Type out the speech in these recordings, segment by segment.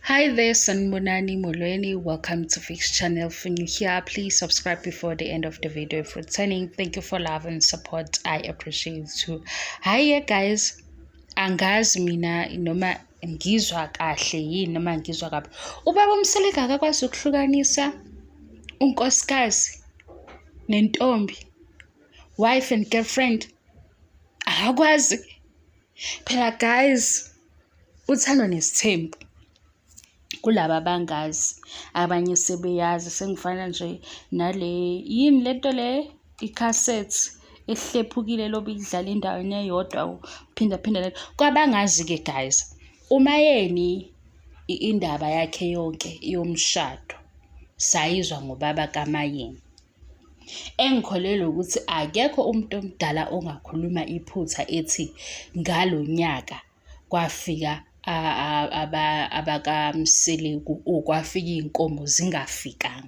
Hi there, Sanibonani Molweni. Welcome to Fix Channel. If you're new here, please subscribe before the end of the video. If returning, thank you for love and support. I appreciate you. Hi guys. Angazi mina noma ngizwa kahle yini noma ngizwa kabi. Ubaba uMseleku akakwazi ukuhlukanisa unkosikazi nentombi, wife and girlfriend. Akakwazi. Phela guys, uthando nesithembu kulaba abangazi, abanye sebeyazi. Sengifana nje nale yini lento le ikhasethi ehlephukile lobe idlala endaweni eyodwa uphinda phinda le. Kwabangazi-ke guys, uMayeni indaba yakhe yonke yomshado sayizwa ngobaba kaMayeni. Engikholelwa ukuthi akekho umuntu omdala ongakhuluma iphutha ethi ngalo nyaka kwafika abakaMseleku or kwafika iy'nkomo zingafikanga.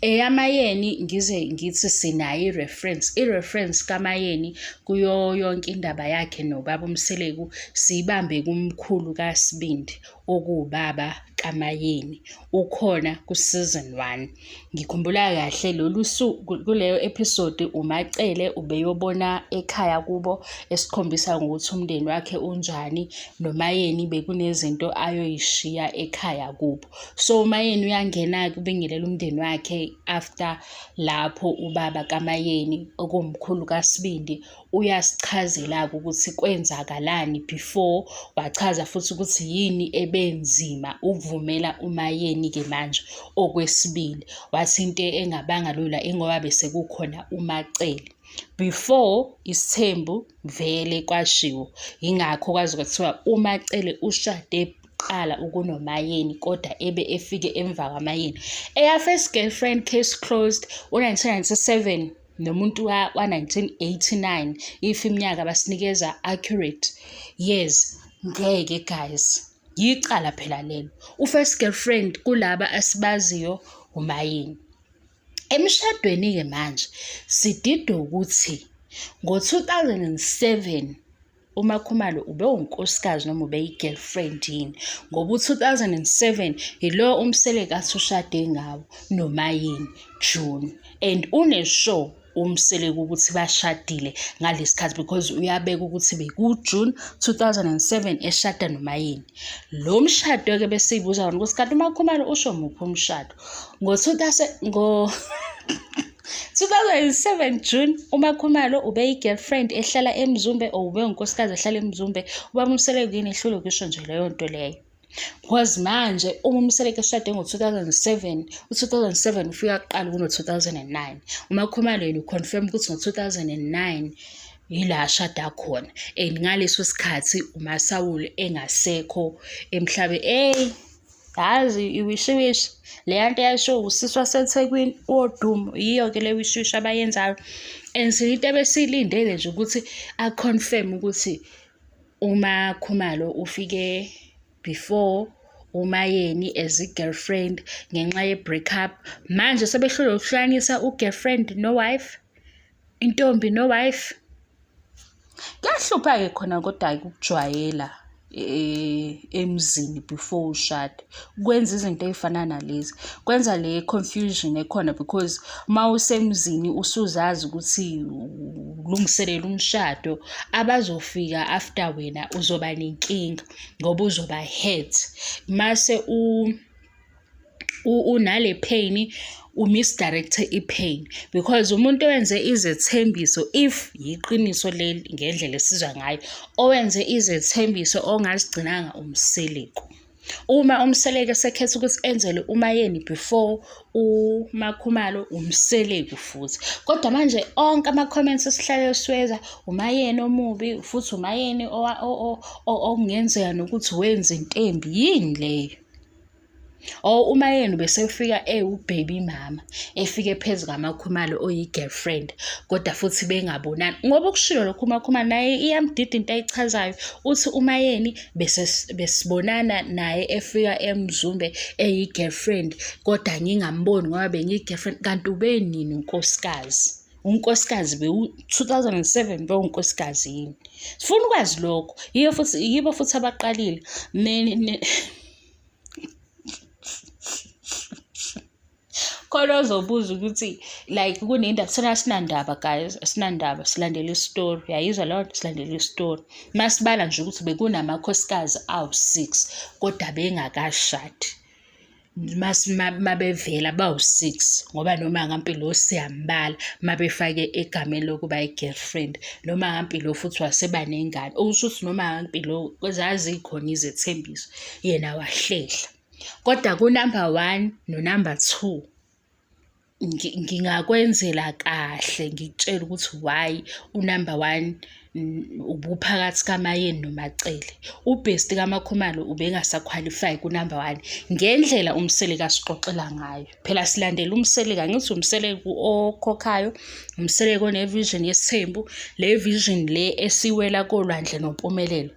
EyaMayeni ngize ngithi sinayo i-reference, i-reference kaMayeni kuyo yonke indaba yakhe nobaba uMseleku siyibambe kumkhulu kaSibindi okuwubaba kaMayeni, ukhona ku-season one. Ngikhumbula kahle lolu suku kuleyo episode uMaCele ubeyobona ekhaya kubo esikhombisa ngokuthi umndeni wakhe unjani noMayeni bekunezinto ayoyishiya ekhaya kubo. So uMayeni uyangena-ke ubingelela umndeni wakhe after lapho ubaba kaMayeni okuwumkhulu kaSibindi uyasichazela-ke ukuthi kwenzakalani before, wachaza futhi ukuthi yini ebenzima ukuvumela uMayeni-ke manje okwesibili. Wathi into engabanga lula ingoba bese kukhona uMaCele. Before isithembu vele kwashiwo, yingakho kwaze kwathiwa uMaCele ushade kuqala ukunoMayeni kodwa ebe efike emva kwaMayeni. Eya first girlfriend case closed u-1997 nomuntu wa-1989 if iminyaka basinikeza accurate years, ngeke guys, yicala phela lelo. U-first girlfriend kulaba asibaziyo uMayeni. Emshadweni-ke manje sididwa ukuthi ngo-2007 uMaKhumalo ubewunkosikazi noma ubeyi-girlfriend yini, ngoba u-2007 yilo uMseleku athi ushade ngawo noMayeni June and une-sure uMseleku ukuthi bashadile ngalesi khathi because uyabeka ukuthi bekuJune 2007 eshada noMayeni. Lo mshado-ke besiyibuza wona ukuthi kanti uMaKhumalo usho muphi umshado ngo 2007 June uMaKhumalo ubeyi-girlfriend ehlala eMzumbe or ubengunkosikazi ehlala eMzumbe. Ubaba uMseleku yini ehlule ukusho nje leyo nto leyo. Because manje uma uMseleku eshade ngo-2007, u-2007 ufika kuqala kuno-2009. UMaKhumalo yena u-confirm ukuthi ngo-2009 yila ashada khona and ngaleso sikhathi uMaSawuli engasekho emhlabeni. Eyi yazi iwishiwishi leya nto eyayishiwo usisi waseThekwini wodumo, yiyo-ke le wishiwishi abayenzayo and into ebesiyilindele nje ukuthi a-confirm ukuthi uMaKhumalo ufike before uMayeni as i-girlfriend ngenxa ye-break up. Manje sebehlulwe ukuhlukanisa u-girlfriend no-wife, intombi no-wife. Kuyahlupha-ke khona kodwa-ke ukujwayela emzini before ushade. Kwenza izinto ey'fana nalezi, kwenza le confusion ekhona because uma usemzini usuzazi ukuthi ulungiselela umshado, abazofika after wena uzoba nenkinga ngoba uzoba hurt. Mase unale pain, u-misdirect-e i-pain because umuntu owenze izethembiso, if yiqiniso leli ngendlela esizwa ngayo, owenze izethembiso ongazigcinanga uMseleku. Uma uMseleku esekhetha ukuthi enzele uMayeni before uMaKhumalo, uMseleku futhi. Kodwa manje onke ama-comments esihlale siweza uMayeni omubi futhi uMayeni okungenzeka nokuthi wenza into embi, yini leyo? Or uMayeni ubesefika ewu-baby mama, efike phezu kaMaKhumalo oyi-girlfriend, kodwa futhi bengabonani. Ngoba ukushilo lokhu uMaKhumalo naye iyamdida into ayichazayo, uthi uMayeni besibonana naye efika eMzumbe eyi-girlfriend, kodwa ngingamboni ngoba bengiyi-girlfriend. Kanti ubenini unkosikazi? Unkosikazi bewu-2007 bewunkosikazi yini? Sifuna ukwazi lokho. Yiyo futhi, yibo futhi abaqalile. Khona ozobuza ukuthi like kunendaba, thina asinandaba guys, asinandaba, silandela isitori. Uyayizwa leyo nto? Silandela isitori. Masibala nje ukuthi bekunamakhosikazi awu-six kodwa bengakashadi. Mabevela bawu-six ngoba noma ngaMpilo siyambala mabefake egameni lokuba i-girlfriend noma ngaMpilo futhi waseba nengane okusho ukuthi noma ngaMpilo zazikhona izethembiso yena wahlehla. Kodwa ku-number one no-number two ngingakwenzela kahle ngikutshele ukuthi why unumber one ubuphakathi kaMayeni noMaCele. UBhesti kaMakhumalo ubengasakhwalifayi kunumber one ngendlela uMseleku asixoxela ngayo. Phela silandela uMseleku, angithi uMseleku okhokhayo, uMseleku one-vision yesithembu, le vision le esiwela kolwandle nompumelelo.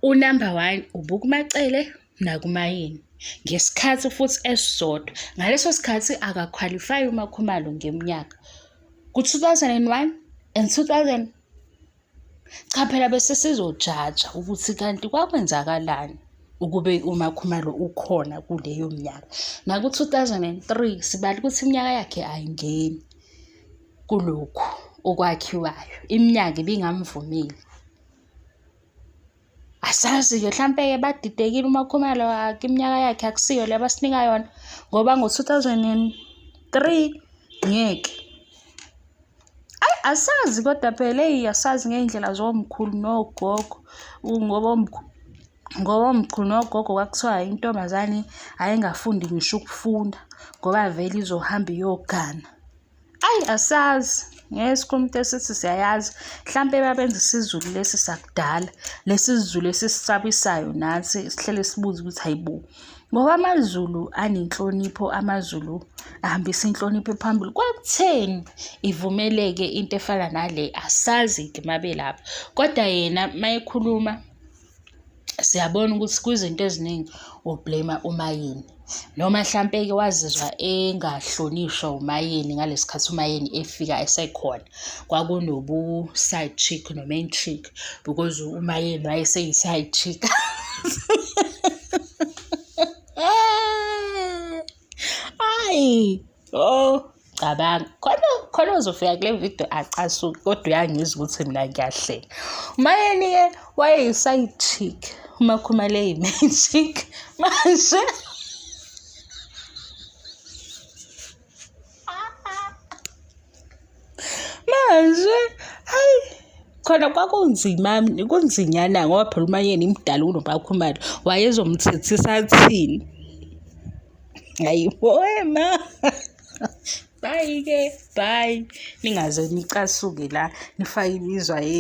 Unumber one ubukuMaCele nakuMayeni ngesikhathi futhi esisodwa. Ngaleso sikhathi akakhwalifayi uMakhumalo ngeminyaka. Ku-2001 and 2000 cha phela bese sizojaja ukuthi kanti kwakwenzakalani ukube uMakhumalo ukhona kuleyo minyaka. Naku-2003 sibala ukuthi iminyaka yakhe ayingeni kulokhu okwakhiwayo. Iminyaka ibingamvumeli. Asazi-ke hlampe-ke badidekile uMakhumalo iminyaka yakhe akusiyo le abasinika yona ngoba ngo-2003 ngeke. Ayi asazi kodwa phela eyi asazi ngey'ndlela zomkhulu nogogo ngoba ngoba omkhulu nogogo kwakuthiwa intombazane ayingafundi ngisho ukufunda ngoba vele izohamba iyogana. Ayi asazi ngeke sikhulume into esithi siyayazi hlampe babenza isiZulu lesi sakudala lesi siZulu esisisabisayo nathi sihlele sibuze ukuthi hayibo ngoba amaZulu anenhlonipho amaZulu ahambisa inhlonipho phambili kwakutheni ivumeleke into efana nale asazi-ke mabelapha kodwa yena mayekhuluma siyabona ukuthi kwizinto eziningi ublame uMayeni noma hlampe-ke wazizwa engahlonishwa uMayeni ngalesi khathi uMayeni efika esekhona kwakunobu-side chick no-main chick because uMayeni wayeseyi-side chick. Ayi, oh cabanga khona khona uzofika kule video acasuke kodwa uyangizwa ukuthi mina ngiyahleka. Umayeni-ke wayeyi-side chick, uMakhumalo eyi-main chick. Manje manje hayi khona kwakunzima kunzinyana ngoba phela uMayeni mdala kunoMakhumalo wayezomthethisa athini. Hayibo wena. Bye-ke, bye. Ningaze nicasuke la nifake imizwa yenu.